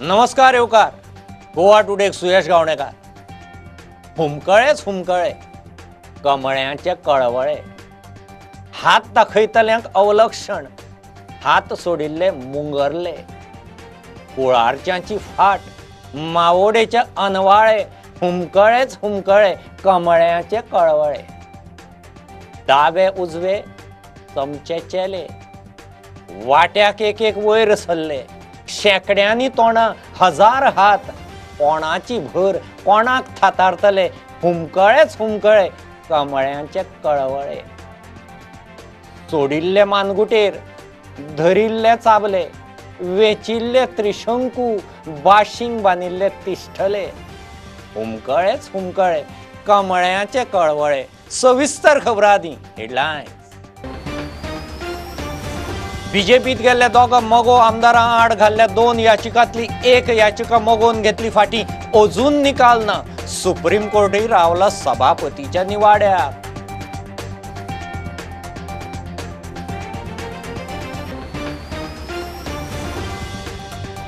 नमस्कार येवकार गोवा टुडेक सुयश गावणेकार. हुमकळेच हुमकळे, कमळ्यांचे कळवळे, हात दाखयतल्यांक अवलक्षण, हात सोडिल्ले मुंगरले, कुळारच्यांची फाट, मावोडेचे अनवाळे, हुमकळेच हुमकळे, कमळ्यांचे कळवळे, दावे उजवे चमचे चेले, वाट्याक एक एक वयर सरले, शेंकड्यांनी तोंडां हजार हात, कोणाची भर कोणाक थातारतले, हुमकळेच हुमकळे, कमळ्यांचे कळवळे, सोडिल्ले मानगुटेर, धरिल्ले चाबले, वेचिल्ले त्रिशंकू, बाशींग बांदिल्ले तिश्ठले, हुमकळेच हुमकळे, कमळ्यांचे कळवळे. सविस्तर खबरां आदीं हेडलायन्स. बीजेपीत गेल्ल्या दोगां मगो आमदारां आड घाल्ल्या दोन याचिकांतली एक याचिका मगोवन घेतली फाटीं, अजून निकाल ना. सुप्रीम कोर्टूय रावला सभापतीच्या निवाड्याक.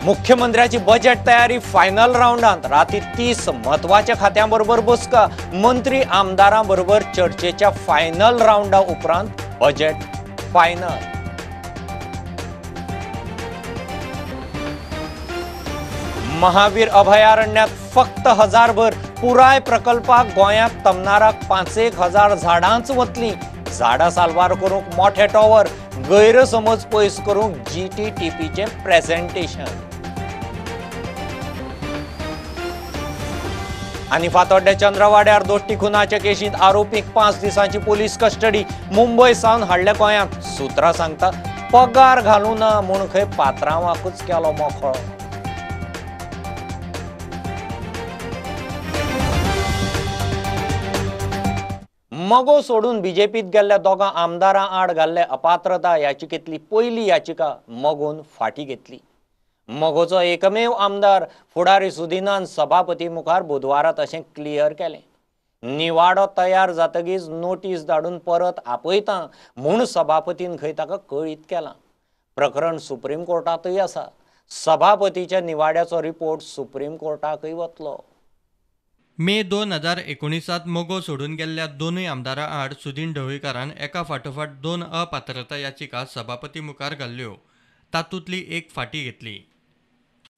मुख्यमंत्र्याची बजेट तयारी फायनल राउंडांत. राती 30 म्हत्वाच्या खात्यां बरोबर बसका, मंत्री आमदारां बरोबर चर्चेच्या फायनल राउंडा उपरांत बजेट फायनल. महावीर अभयारण्यात फक्त 1000 पुराय प्रकल्पाक गोंयांत तमनाराक 5-1 हजार झाडांच वतली. झाडां साल्वार करूंक मोठे टॉवर, गैरसमज पयस करूंक GTTPचें प्रेझेंटेशन. आनी फातोड्डें चंद्रवाड्यार दोट्टी खुनाच्या केशींत आरोपीक 5 दिसांची पोलीस कस्टडी. मुंबय सावन हाडले गोंयांत. सुत्रां सांगता पगार घालूं ना म्हूण खंय पात्रांवाकूच केलो मोकळो. मगो सोडून बीजेपीत गेल्ल्या दोगां आमदारां आड घाल्ले अपात्रता याचिकेंतली पयली याचिका मगोन फाटी घेतली. मगोचो एकमेव आमदार फुडारी सुदिनान सभापती मुखार बुधवारा तशें क्लियर केलें. निवाडो तयार जातकीच नोटीस धाडून परत आपयता म्हूण सभापतीन खंय ताका कळीत केलां. प्रकरण सुप्रीम कोर्टांतूय आसा. सभापतीच्या निवाड्याचो रिपोर्ट सुप्रीम कोर्टाकूय वतलो. मे 2019 मगो सोडून गेल्ल्या दोनूय आमदारां आड सुदीन ढवळीकारान एका फाटोफाट 2 अपात्रता याचिका सभापती मुखार घाल्ल्यो. तातूंतली एक फाटी घेतली.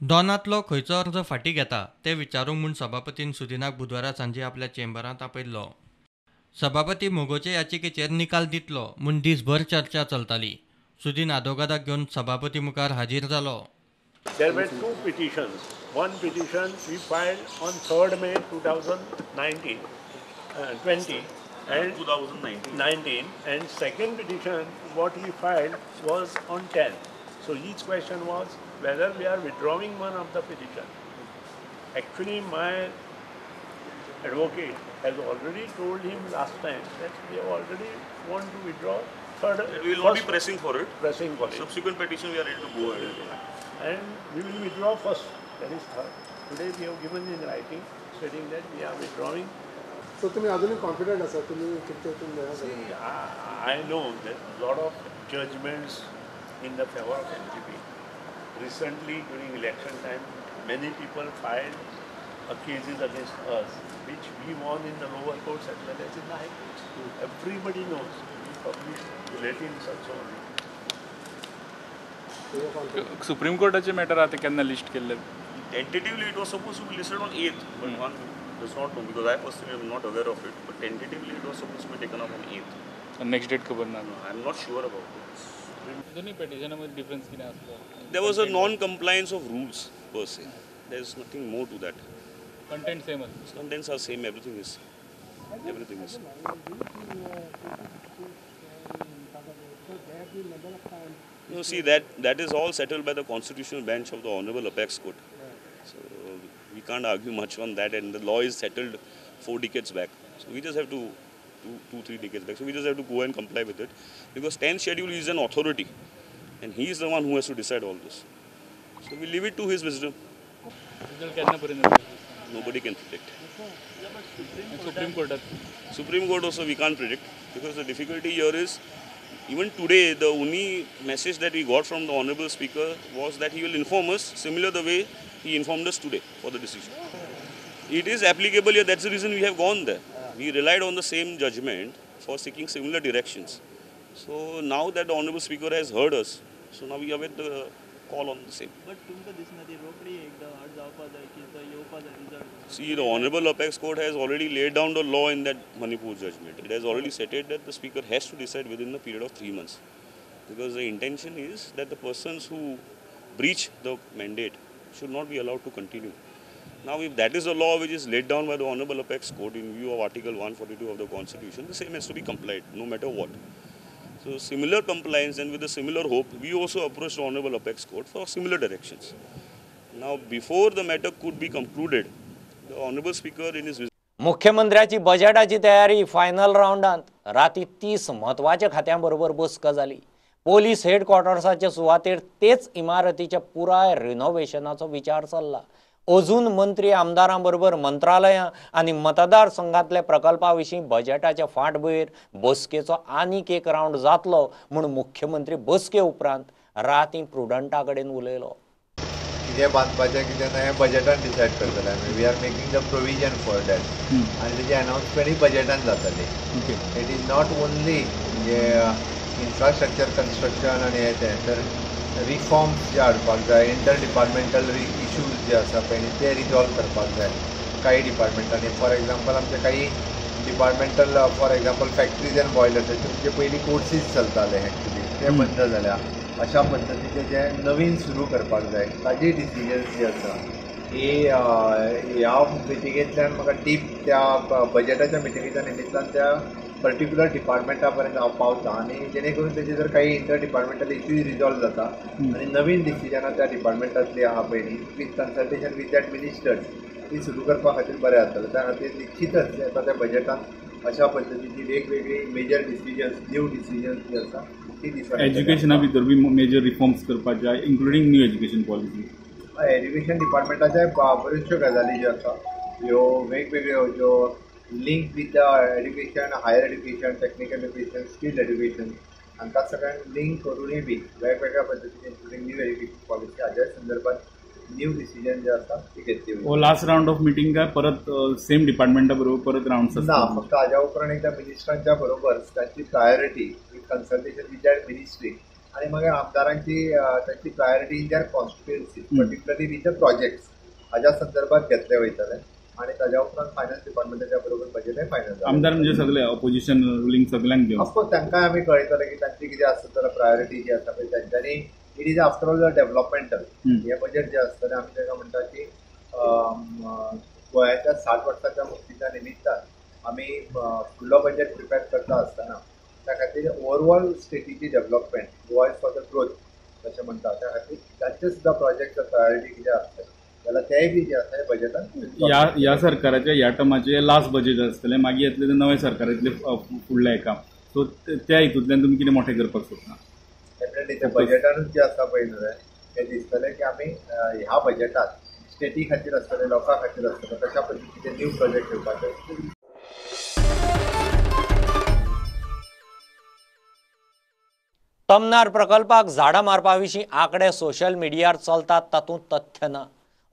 दोनांतलो खंयचो अर्ज फाटी घेता ते विचारूंक म्हूण सभापतीन सुदिनाक बुधवारा सांजे आपल्या चेंबरांत आपयल्लो. सभापती मगोचे याचिकेचेर निकाल दितलो म्हूण दीसभर चर्चा चलताली. सुदीन आदोगादाक घेवन सभापती मुखार हाजीर जालो. There were 2 petitions. One petition we filed on 3rd May 2019, 20 and 2019, and second petition what we filed was on 10th. So each question was whether we are withdrawing one of the petition. Actually, my advocate has already told him last time that we have already want to withdraw third. We will not be pressing for it. Pressing for it. Subsequent petition we are ready to go ahead. And we will withdraw first, that is third. Today we have given in writing stating that we are withdrawing. So, you are confident, sir? See, I know that a lot of judgments in the favor of NPP. Recently, during election time, many people filed cases against us, which we won in the lower courts as well as in the high courts. Everybody knows. We published bulletins also on it. Supreme कोर्टाचे matter आता केन्ना list केल्ले? Tentatively it was supposed to be listed on 8th, but one does not know because I personally am not aware of it. But tentatively it was supposed to be taken up on 8th. Next date खबर ना? I am not sure about it. दोन्ही पिटिशना मध्ये difference कितें आसलो? There was a non-compliance of rules per se. There is nothing more to that. Content same. Contents are same. Everything is same. Everything is same. You see, that is all settled by the constitutional bench of the Honorable Apex Court. So we can't argue much on that, and the law is settled 4 decades back. So we just have to, 2-3 decades back. So we just have to go and comply with it, because 10th schedule is an authority, and he is the one who has to decide all this. So we leave it to his wisdom. Nobody can predict. Supreme Court. Supreme Court also we can't predict, because the difficulty here is Even today, the only message that we got from the Honorable Speaker was that he will inform us similar the way he informed us today for the decision. It is applicable here, that's the reason we have gone there. We relied on the same judgment for seeking similar directions. So now that the Honorable Speaker has heard us, so now we await the call on the same. But see, the Honorable Apex Court has already laid down the law in that Manipur judgment. It has already stated that the Speaker has to decide within the period of 3 months. Because the intention is that the persons who breach the mandate should not be allowed to continue. Now, if that is a law which is laid down by the Honorable Apex Court in view of Article 142 of the Constitution, the same has to be complied, no matter what. So, similar compliance and with a similar hope, we also approached the Honorable Apex Court for similar directions. Now, before the matter could be concluded, the Honorable Speaker in his मुख्यमंत्र्याची बजेटाची तयारी final राउंडांत राती 30 म्हत्वाच्या खात्यांबरोबर बसका जाली. Police हेडक्वॉर्टर्साचे सुवातेर तेच इमारतीच्या पुराय रिनोव्हेशनाचो विचार चल्ला. अजून मंत्री आमदारांबरोबर मंत्रालयां आनी मतदारसंघातल्या प्रकल्पा विशीं बजेटाच्या फाटभुंयेर बसकेचो आनीक एक रावंड जातलो म्हूण मुख्यमंत्री बसके उपरांत राती प्रुडंटा कडेन उलयलो. कितें बांदपाचें कितें ना हें बजेटान डिसायड करतले आमी. We are making the provision for that आनी तेजी अनावन्समेंटूय बजेटान जातली. It is not only म्हणजे इन्फ्रास्ट्रक्चर कन्स्ट्रक्शन आनी हें तें, तर रिफॉर्म्स जे हाडपाक जाय, इंटर डिपार्टमेंटल इशूज जे आसा पळय ते रिजॉल्व करपाक जाय काही डिपार्टमेंटांनी. फॉर एग्जाम्पल आमचे काही departmental, for example factories and boilers जे पयलीं कोर्सीस चलताले एक्चुली ते बंद जाल्या. अशा पद्दतीचे जे नवीन सुरू करपाक जाय ताजी डिसिजन्स जी आसा ही ह्या मिटिंगेंतल्यान म्हाका डीप त्या बजेटाच्या मिटिंगेच्या निमित्तान त्या पर्टिक्युलर डिपार्टमेंटा पर्यंत हांव पावता आनी जेणे करून तेजे जर काही इंटर डिपार्टमेंटल इश्यूज रिजॉल्व जाता आनी नवीन डिसिजनां त्या डिपार्टमेंटांतली आहा पळय न्ही with consultation with that ministers ती सुरू करपा खातीर बरें जातलें. त्या खातीर निश्चितच येता त्या बजेटांत अशा पद्दतीची वेगवेगळी मेजर डिसिजन्स, न्यू डिसिजन्स जी आसा ती दिसता. एज्युकेशना भितर बी मेजर रिफॉर्म्स करपाचे, including new education policy. Education डिपार्टमेंटाच्या बऱ्योचश्यो गजाली ज्यो आसा ह्यो वेगवेगळ्यो ज्यो link with the education, higher education, technical education, skill education हांकां सगळ्यांक लिंक करूनय बी वेगवेगळ्या पद्दतीन इन्क्लुडींग न्यू एज्युकेशन पॉलिसी हाज्या संदर्भात न्यू डिसिजन जे आसा ती घेतली. हो लास्ट रावंड ऑफ मिटींग काय परत सेम डिपार्टमेंटा बरोबर परत रावंड ना, फक्त हाज्या उपरांत एकदां मिनिस्टरांच्या बरोबर तांची priority with consultation with that ministry आनी मागीर आमदारांची तांची priority in their constituency particularly with the projects हाज्या संदर्भात घेतले वयतले आनी ताज्या उपरांत फायनान्स डिपार्टमेंटाच्या बरोबर बजेटय फायनल जालें. आमदार म्हणजे सगळे ऑपोजिशन रुलींग सगळ्यांक घेवन ऑफकोर्स तांकांय आमी कळयतले की तांची कितें आसत जाल्यार प्रायोरिटी जी आसा पळय तांच्यांनी it is after all developmental. हें बजेट जें आसतलें आमी ताका म्हणटा की गोंयाच्या 60 वर्साच्या मुक्तीच्या निमित्तान आमी फुडलो बजेट प्रिपेर करता आसतना त्या खातीर overall स्टेटीची development, Goa is for the growth अशें म्हणटा, त्या खातीर तांचे सुद्दां प्रोजेक्ट प्रायोरिटी कितें आसतलें जाल्यार तेय बी जे आसा बजेटान. ह्या सरकाराच्या ह्या टर्माचें लास्ट बजेट आसतलें, मागीर येतलें तें नव्या सरकार येतलें फुडल्या एका, सो त्या हितूंतल्यान तुमी कितें मोठें करपाक सोदता? डेफिनेटली त्या बजेटानूच जें आसा पळय न्हू तें दिसतलें की आमी ह्या बजेटात स्टेटी खातीर आसतलें, लोकां खातीर आसतलें, कशा पद्दतीचे न्यू प्रोजेक्ट येवपाचे. तमनार प्रकल्पाक झाडां मारपा विशीं आंकडे सोशल मिडियार चलतात तातूंत तथ्य ना.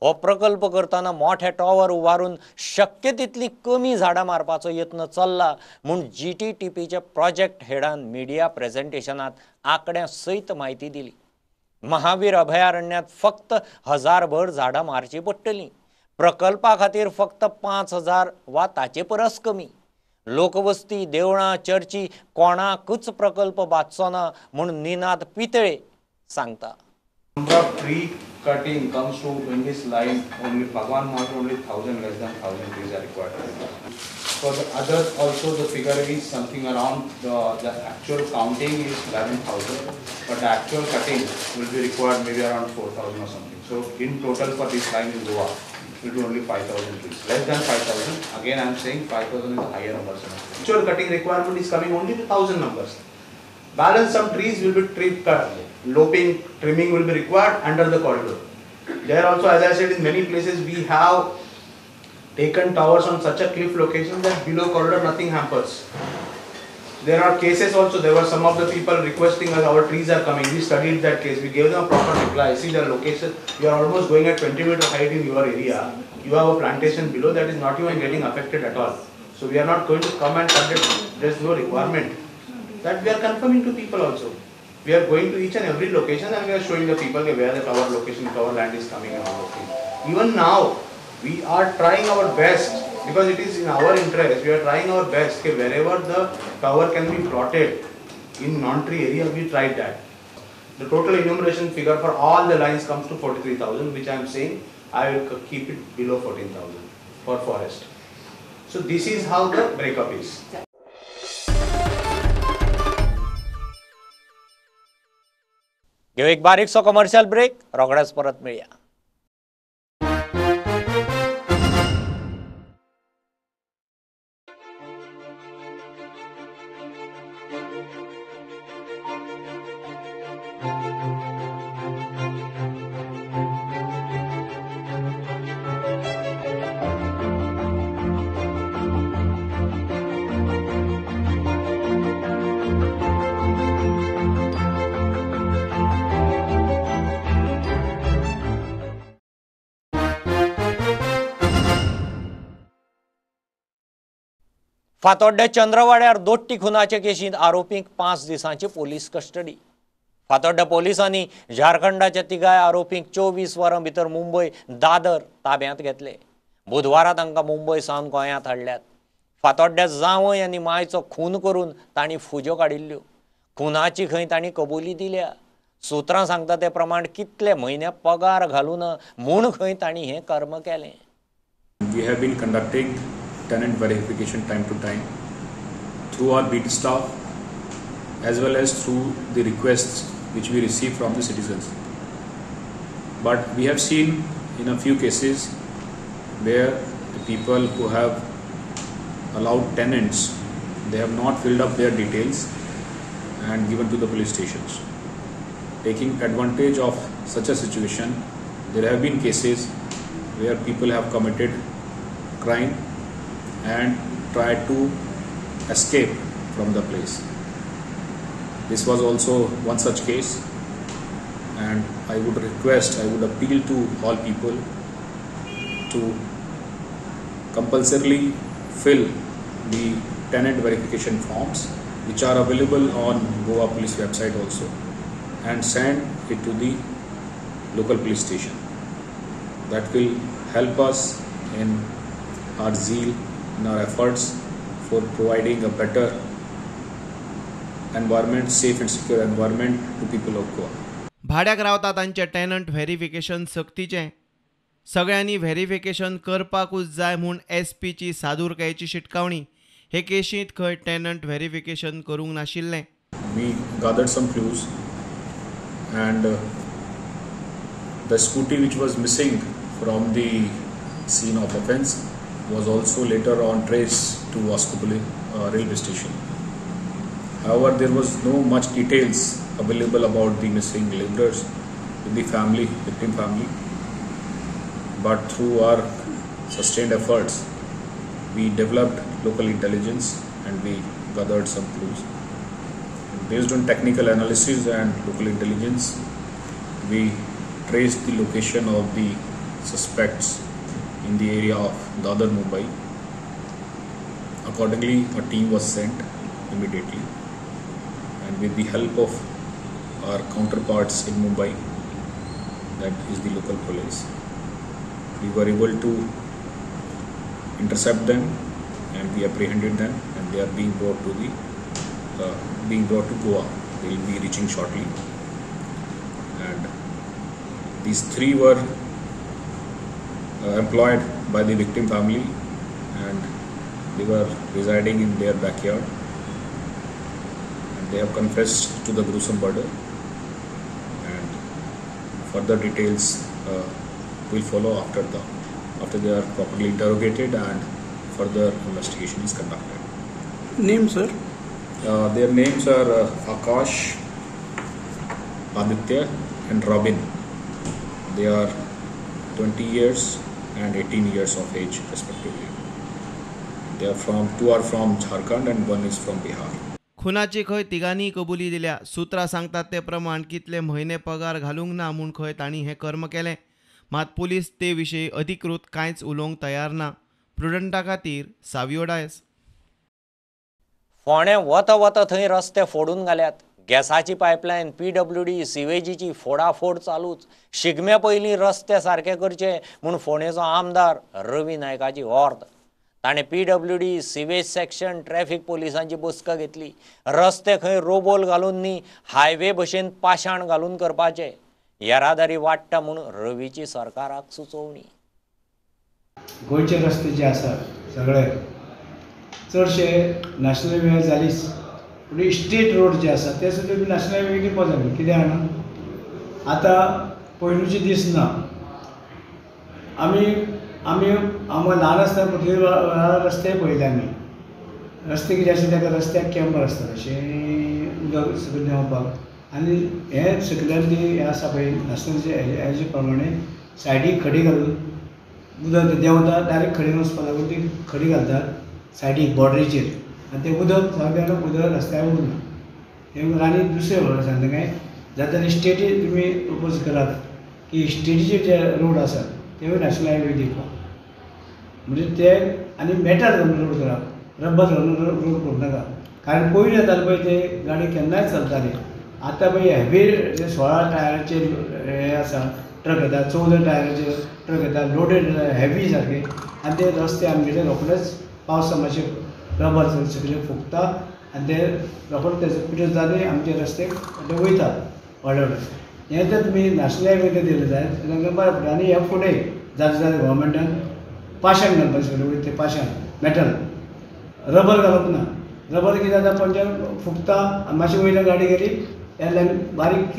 हो प्रकल्प करतना मोठे टॉवर उबारून शक्य तितली कमी झाडां मारपाचो यत्न चल्ला म्हूण GTTPच्या प्रोजेक्ट हेडान मिडिया प्रेझेंटेशनात आंकड्यां सयत म्हायती दिली. महावीर अभयारण्यात फक्त 1000 झाडां मारची पडटली. प्रकल्पा खातीर फक्त 5000 वा ताचे परस कमी. लोकवस्ती, देवळां, चर्ची कोणाकूच प्रकल्प बादचो ना म्हूण निनाद पितळे सांगता. Tree cutting comes to in this line only Bhagwan Mahavir only 1000, less than 1000 trees are required. For the others also the figure is something around the actual counting is 11,000, but the actual cutting will be required maybe around 4,000 or something. So in total for this line in Goa will be only 5,000 trees, less than 5,000. Again I am saying 5,000 is a higher number. Actual cutting requirement is coming only to 1,000 numbers. Balance some trees will be tree cut, loping, trimming will be required under the corridor. There also, as I said, in many places we have taken towers on such a cliff location that below corridor nothing hampers. There are cases also, there were some of the people requesting us, our trees are coming. We studied that case, we gave them a proper reply. See the location, you are almost going at 20-meter height in your area. You have a plantation below that is not even getting affected at all. So we are not going to come and cut it, there is no requirement. That we are confirming to people also. We are going to each and every location and we are showing the people where the tower location, tower land is coming and all those things. Even now, we are trying our best, because it is in our interest, we are trying our best wherever the tower can be plotted in non-tree area, we tried that. The total enumeration figure for all the lines comes to 43,000, which I am saying I will keep it below 14,000 for forest. So this is how the breakup is. घेऊ एक बारीकसो commercial break, रोखडेच परत मेळया. फातोड्डे चंद्रवाड्यार दोट्टी खुनाचे केशींत आरोपींक 5 दिसांची police custody. फातोड्डे पोलिसांनी झारखंडाच्या तिगाय आरोपींक 24 वरां भितर मुंबय दादर ताब्यांत घेतले. बुधवारा तांकां मुंबय सावन गोंयांत हाडल्यात. फातोड्ड्या जावंय आनी मायचो खून करून तांणी फुज्यो काडिल्ल्यो. खुनाची खंय तांणी कबुली दिल्या. सुत्रां सांगता ते प्रमाण कितले म्हयने पगार घालून म्हूण खंय तांणी हें कर्म केलें. We have been conducting tenant verification time to time through our beat staff as well as through the requests which we receive from the citizens. But we have seen in a few cases where the people who have allowed tenants, they have not filled up their details and given to the police stations. Taking advantage of such a situation, there have been cases where people have committed crime and tried to escape from the place. This was also one such case, and I would request, I would appeal to all people to compulsorily fill the tenant verification forms which are available on Goa police website also, and send it to the local police station. That will help us in our zeal, in our efforts for providing a better environment, safe and secure environment to people of Goa. भाड्याक रावता तांचे tenant verification सक्तीचें. सगळ्यांनी verification करपाकूच जाय म्हूण एसपीची सादूरकायेची शिटकावणी. हे केशींत खंय टेनंट व्हेरिफिकेशन करूंक नाशिल्लें. We gathered some clues and the scooty which was missing from the scene of offence was also later on traced to Vasco railway station. However, there was no much details available about the missing laborers with the family, victim family. But through our sustained efforts, we developed local intelligence and we gathered some clues. Based on technical analysis and local intelligence, we traced the location of the suspects in the area of Dadar, Mumbai. Accordingly, a team was sent immediately, and with the help of our counterparts in Mumbai, that is the local police, we were able to intercept them and we apprehended them, and they are being brought to the Goa. They will be reaching shortly. And these three were employed by the victim family, and they were residing in their backyard, and they have confessed to the gruesome murder, and further details will follow after they are properly interrogated and further investigation is conducted. Name, sir? Their names are Akash, Aditya and Robin. They are 20 years and 18 years of age respectively. They are from, two are from Jharkhand and one is from Bihar. खुनाची खंय तिगांनी कबुली दिल्या. सुत्रां सांगतात ते प्रमाण कितले म्हयने पगार घालूंक ना म्हूण खंय तांणी हें कर्म केलें. मात पुलीस ते विशीं अधिकृत कांयच उलोवंक तयार ना. प्रुडंटा खातीर सावियो डायस. फोंडें वता वता थंय रस्ते फोडून घाल्यात. गॅसाची पायपलायन, PWD, सिवेजीची फोडाफोड चालूच. शिगम्या पयलीं रस्ते सारके करचे म्हूण फोंडेचो आमदार रवी नायकाची ऑर्द. ताणें PWD, sewage section, traffic पोलिसांची बसका घेतली. रस्ते खंय रोबोल घालून न्ही, हायवे भशेन पाशाण घालून करपाचे. येरादारी वाडटा म्हूण रवीची सरकाराक सुचोवणी. गोंयचे रस्ते जे आसात सगळे चडशे नॅशनल हायवे जालीच, पूण स्टेट रोड जे आसा ते सुद्दां नॅशनल हायवे दिवपा जाय. कित्याक जाणा, आतां पयलूचे दीस ना. आमी आमी आमकां ल्हान आसतना पुर्तुगेज वेळार रस्ते पळयले आमी. रस्ते कितें आसता ताका रस्त्याक कॅम्बर आसता अशें उदक सकयल देंवपाक. आनी हें सकयल्यान ती हें आसा पळय नॅशनल हेजे प्रमाणे सायडीक खडी घालून उदक देंवता, डायरेक्ट खडीन वचपाक लागून ती खडी घालतात सायडीक बॉर्डरीचेर आनी तें उदक सारकें उदक रस्त्यार उरना. हें आनी दुसरें म्हणल्यार सांगता काय जाता जाल्यार स्टेटी तुमी प्रपोज करात की स्टेटीचे जे रोड आसात ते नॅशनल हायवे दिवपाक, म्हणजे ते आनी मेटल घालून रोड करात, रबर घालून रोड करूं नाका. कारण पयलीं येताले पळय ते गाडी केन्नाय चलताली. आतां पळय हेवी जे 16 टायराचे हे आसा ट्रक येता, 14 टायराचे ट्रक येता, लोडेड हेवी सारके, आनी ते रस्ते आमगेले रोखडेच पावसा मातशें रबर सगळें फुगता आनी ते रोखडे तेजो पिठो जाले आमचे रस्ते ते वयता व्हडले व्हडले. हें जर तुमी नॅशनल हायवे दिलें जायत तांकां बरें पडटा. आनी ह्या फुडें जाता जाल्यार गव्हर्मेंटान पाशाण घालपाचें सगळें, ते पाशाण मेटल, रबर घालप ना. रबर कितें जाता पंचर फुगता आनी मातशें वयल्यान गाडी गेली ह्या बारीक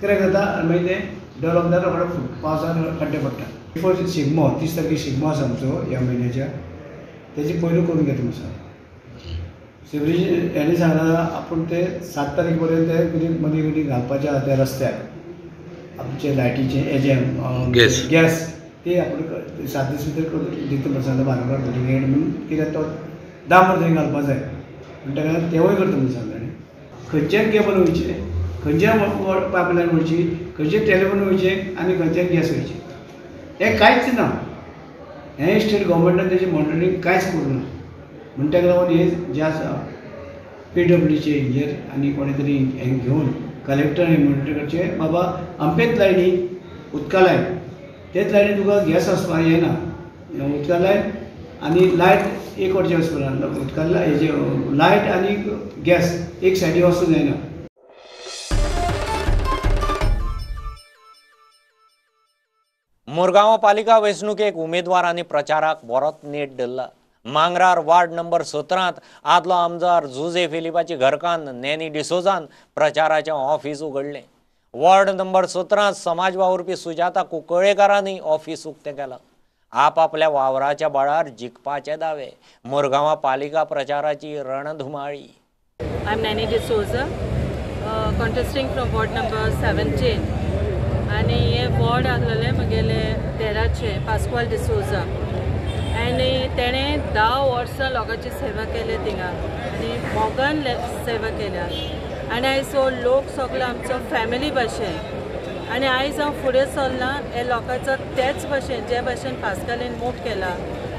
क्रॅक जाता आनी मागीर तें डेवलप जाता, रोखडे पावसान खड्डे पडटा. बिफोर शिगमो 30 तारखेर शिगमो आसा आमचो ह्या म्हयन्याच्या, तेजी पयलू करून घेता म्हणून सांगला. सिवरेज हेणी सांगला आपूण ते 7 तारीख पर्यंत ते कितें मदीं मदीं घालपाचें आसा त्या रस्त्याक आमचे लायटीचे हेजे गॅस ते आपूण 7 दीस भितर करून दिता म्हणून सांगला. बाराबर बिल्डिंगेड म्हणून कित्याक तो डांबर थंय घालपा जाय म्हणटा तेवूय करता म्हणून सांगला. खंयच्यान केबल वयचें, खंयच्यान पायपलायन वयची, खंयचे टेलिफोन वयचें आनी खंयच्यान गॅस वयचें, हें कांयच ना. हें स्टेट गव्हर्मेंटान तेजें मॉनिटरींग कांयच करूं ना. म्हण ताका लागून हे जे आसा PWडीचे इंजिनियर आनी कोणे तरी हें घेवन कलेक्टर हे मॉनिटर करचें, बाबा अमकेच लायनी उदका लायन, तेच लायनी तुका गॅस वचपाक येना, उदका लायन आनी लायट एक वटच्यान वचपाक ना, उदका हेजे लायट आनी गॅस एक सायडी वचूंक जायना. मुरगांव पालिका वेंचणुकेक उमेदवारांनी प्रचाराक बरोच नेट धरला. मांगरार वार्ड नंबर 17 आदलो आमदार जुझे फिलिपाची घरकान्न नॅनी डिसोजान प्रचाराचें ऑफिस उगडलें. वॉर्ड नंबर 17 समाज वावुरपी सुजाता कुंकळेकारांनी ऑफिस उक्तें केलां. आपापल्या वावराच्या बळार जिखपाचे दावे. मुरगांव पालिका प्रचाराची रणधुमाळी. I am Nani D'Souza, contesting from ward number 17. आनी हे वॉर्ड आसलेले म्हगेले देराचे पास्क्वाल डिसोजा, आनी तेणें 10 वर्सां लोकांची सेवा केल्या थिंगा आनी मोगान सेवा केल्या. आनी आयज हो लोक सगलो आमचो फॅमिली भाशेन, आनी आयज हांव फुडें सरलां हे लोकांचो तेच भाशेन जे भाशेन पास्कालीन मोग केला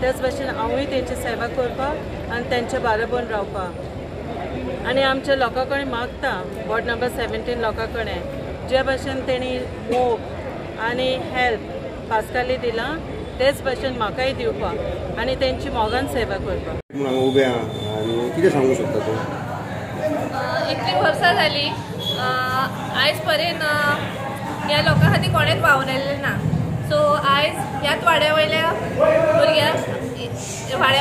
तेच भाशेन हांवूय तेंची सेवा करपाक आनी तेंच्या बाराबोन रावपाक. आनी आमच्या लोकां कडेन मागता वॉर्ड नंबर 17 लोकां कडेन जे भाशेन तेणी मोग आनी हेल्प पास्काली दिला तेच भाशेन म्हाकाय दिवपाक आनी तेंची मोगान सेवा करपाक. हांगा उबे आहा आनी कितें सांगूंक शकता तूं? इतलीं वर्सां जालीं आयज पर्यंत ह्या लोकां खातीर कोणेंच वावरलें ना. सो आयज ह्याच वाड्या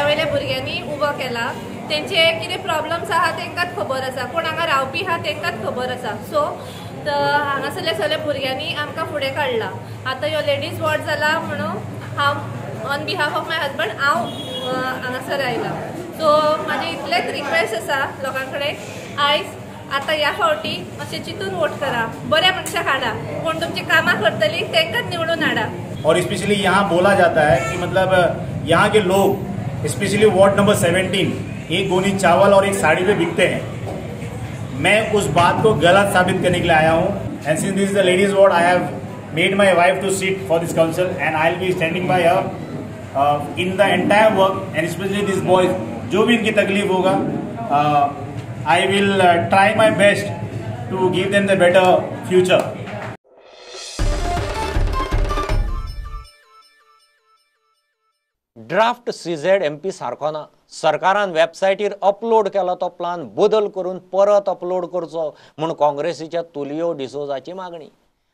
वयल्या भुरग्यांनी उबो केला. तेंचे कितें प्रॉब्लम्स आहा तेंकांच खबर आसा, कोण हांगा रावपी आहा तेंकांच खबर आसा. सो हांगासरल्या सगळ्या भुरग्यांनी आमकां फुडें काडला. आतां ह्यो लेडीज वॉर्ड जाला म्हणून हांव on behalf of my husband हांव हांगासर आयलां. सो म्हाजें इतलेंच रिक्वेस्ट आसा लोकां कडेन, आयज आतां ह्या फावटी अशें चिंतून वोट करा, बऱ्या मनशाक हाडा, कोण तुमची कामां करतली तेंकांच निवडून हाडा. और स्पेशली यहाँ बोला जाता है कि मतलब यहाँ के लोग स्पेशली वार्ड नंबर 17 एक गोनी चावल और एक साड़ी पे बिकते हैं। मैं उस बात को गलत साबित करने के लिए आया हूँ। And since this is the ladies ward, I have made my wife to sit for this council and I will be standing by her in the entire work and specially this boys. जो भी इनकी तकलीफ होगा, I will try my best to give them the better future. Draft CZMP सारको ना. सरकारान वेबसायटीर upload केला तो प्लान बदल करून परत अपलोड करचो म्हूण काँग्रेसीच्या तुलियो डिसोजाची मागणी.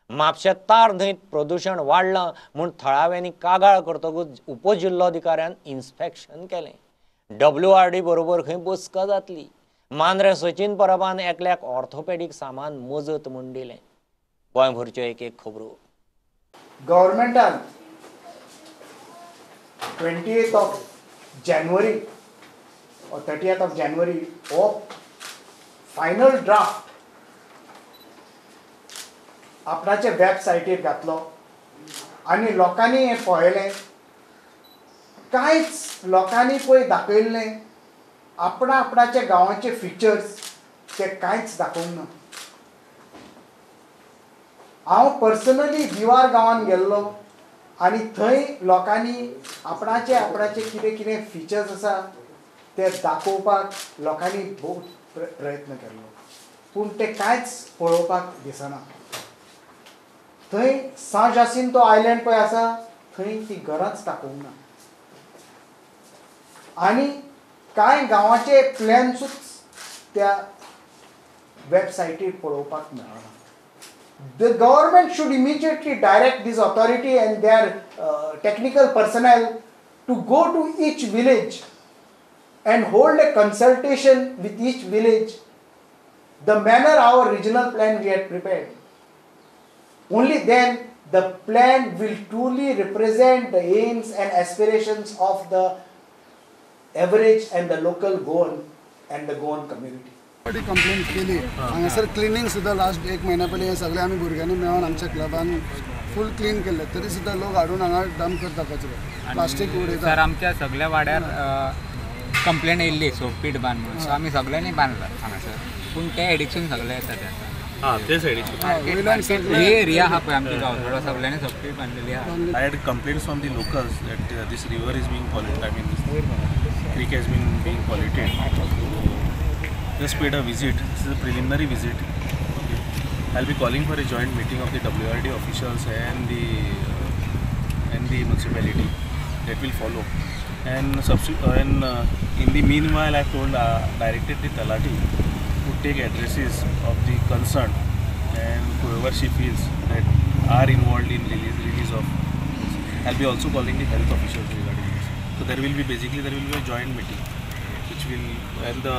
म्हापशें तार न्हंयत प्रदूशण वाडलां म्हूण थळाव्यांनी कागाळ करतकूच उपजिल्लोधिकाऱ्यान इन्स्पेक्शन केलें. WRD बरोबर खंय बसका जातली. मांद्रें सचिन परबान एकल्याक ऑर्थोपेडीक सामान मजत म्हूण दिलें. गोंयभरच्यो एक एक खबरो. गव्हर्मेंटान 28th of January or 30th of January हो फायनल ड्राफ्ट आपणाचे वेबसायटीर घातलो आनी लोकांनी हें पळयलें. कांयच लोकांनी पळय दाखयल्लें आपणा आपणाच्या गांवाचे फिचर्स ते कांयच दाखोवंक ना. हांव पर्सनली दिवार गांवान गेल्लो आनी थंय लोकांनी आपणाचे आपणाचे कितें कितें फिचर्स आसा ते दाखोवपाक लोकांनी भोव प्रयत्न केल्लो, पूण ते कांयच पळोवपाक दिसना. थंय सांत जासिंतो आयलँड पळय आसा थंय ती घरांच दाखोवंक ना आनी कांय गांवाचे प्लॅन्सूच त्या वेबसायटीर पळोवपाक मेळना. The government should immediately direct this authority and their technical personnel to go to each village and hold a consultation with each village the manner our regional plan we had prepared. Only then the plan will truly represent the aims and aspirations of the average and the local Goan and the Goan community. Complaint केली हांगासर cleaning सुद्दां last एक म्हयन्या पयलीं हें सगळें आमी भुरग्यांनी मेळोन आमच्या क्लबान फूल क्लीन केल्लें, तरी सुद्दां लोक हाडून हांगा डंप करता कचरो, प्लास्टीक उडयता. सर, आमच्या सगळ्या वाड्यार कंप्लेन येयल्ली सोपीट बांद म्हणून, सो आमी सगळ्यांनी बांदला हांगासर, पूण ते एडिक्शन सगळे येता ते हां ते सायडीन ही एरिया आहा पळय आमच्या गांवचो, सगळ्यांनी सोपीट बांदलेली आहा. I had complaints from the locals that this river is being polluted, I mean this creek has been being polluted. Just paid a visit. This is a preliminary visit. Okay. I'll be calling for a joint meeting of the WRD officials and the municipality. That will follow. And in the meanwhile, I've told directed the Talati to take addresses of the concerned and whoever she feels that are involved in release of. I'll be also calling the health officials regarding this. So there will be a joint meeting, which will and the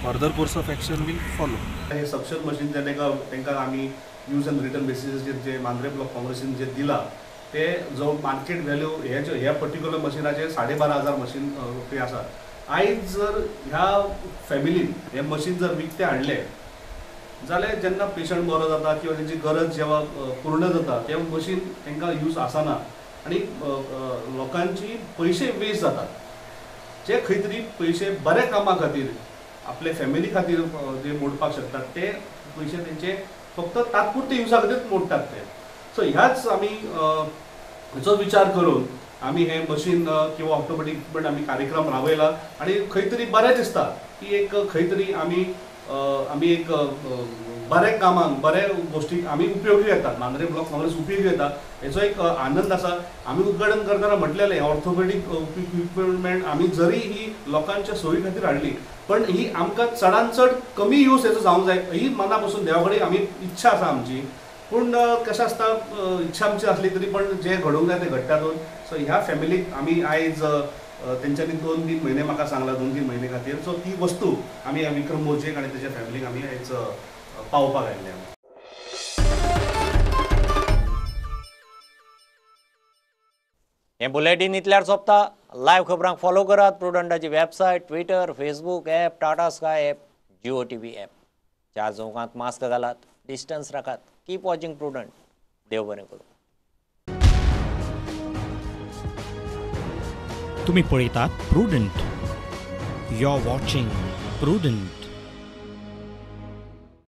further course of action will follow. हे suction machine जे तांकां आमी use and return बेसिसाचेर जे Mandrem block काँग्रेसीन जे दिला ते जो मार्केट व्हॅल्यू हे ह्या पर्टिक्युलर मशिनाचे 12,500 मशीन रुपये आसा. आयज जर ह्या फॅमिलीन हे मशीन जर विकतें हाडलें जाल्यार जेन्ना पेशंट बरो जाता किंवा तेंची गरज जेवा पूर्ण जाता तें मशीन तांकां यूज आसना आनी लोकांची पयशे वेस्ट जातात. जे खंय तरी पयशे बऱ्या कामा खातीर आपले फॅमिली खातीर जे मोडपाक शकतात ते पयशे तेंचे फक्त तात्पुरते युजा खातीर मोडटात ते. सो ह्याच आमी हेचो विचार करून आमी हें मशीन किंवा ऑटोमॅटीक इक्विपमेंट आमी कार्यक्रम राबयला आनी खंय तरी बरें दिसता की एक खंय तरी आमी आमी एक बऱ्या कामाक बऱ्या गोश्टीक आमी उपयोगी येतात, मांद्रे ब्लॉक काँग्रेस उपयोगी येता हेचो एक आनंद आसा. आमी उद्घाटन करतना म्हटलेलें ऑर्थोपेडीक इक्विपमेंट आमी जरी ही लोकांच्या सोयी खातीर हाडली पण ही आमकां चडान चड कमी यूज हेचो जावंक जाय ही मना पसून देवा कडेन आमी इच्छा आसा आमची. पूण कशें आसता इच्छा आमची आसली तरी पण जें घडोवंक जाय तें घडटा. सो ह्या फॅमिलीक आमी आयज तेंच्यांनी 2-3 म्हयने म्हाका सांगला 2-3 म्हयने खातीर, सो ती वस्तू आमी विक्रम मोजेक आनी तेच्या फॅमिलीक आमी आयज पावोवपाक आयिल्ले. हें बुलेटीन इतल्यार सोंपता. लायव्ह खबरांक फॉलो करात प्रुडंटाची website, Twitter, Facebook app, Tata Sky app, Jio TV app. 4 चौकांत mask घालात, डिस्टन्स राखात, कीप वॉचिंग प्रुडंट. देव बरें करूं. तुम्ही पळयतात Prudent. You are watching Prudent.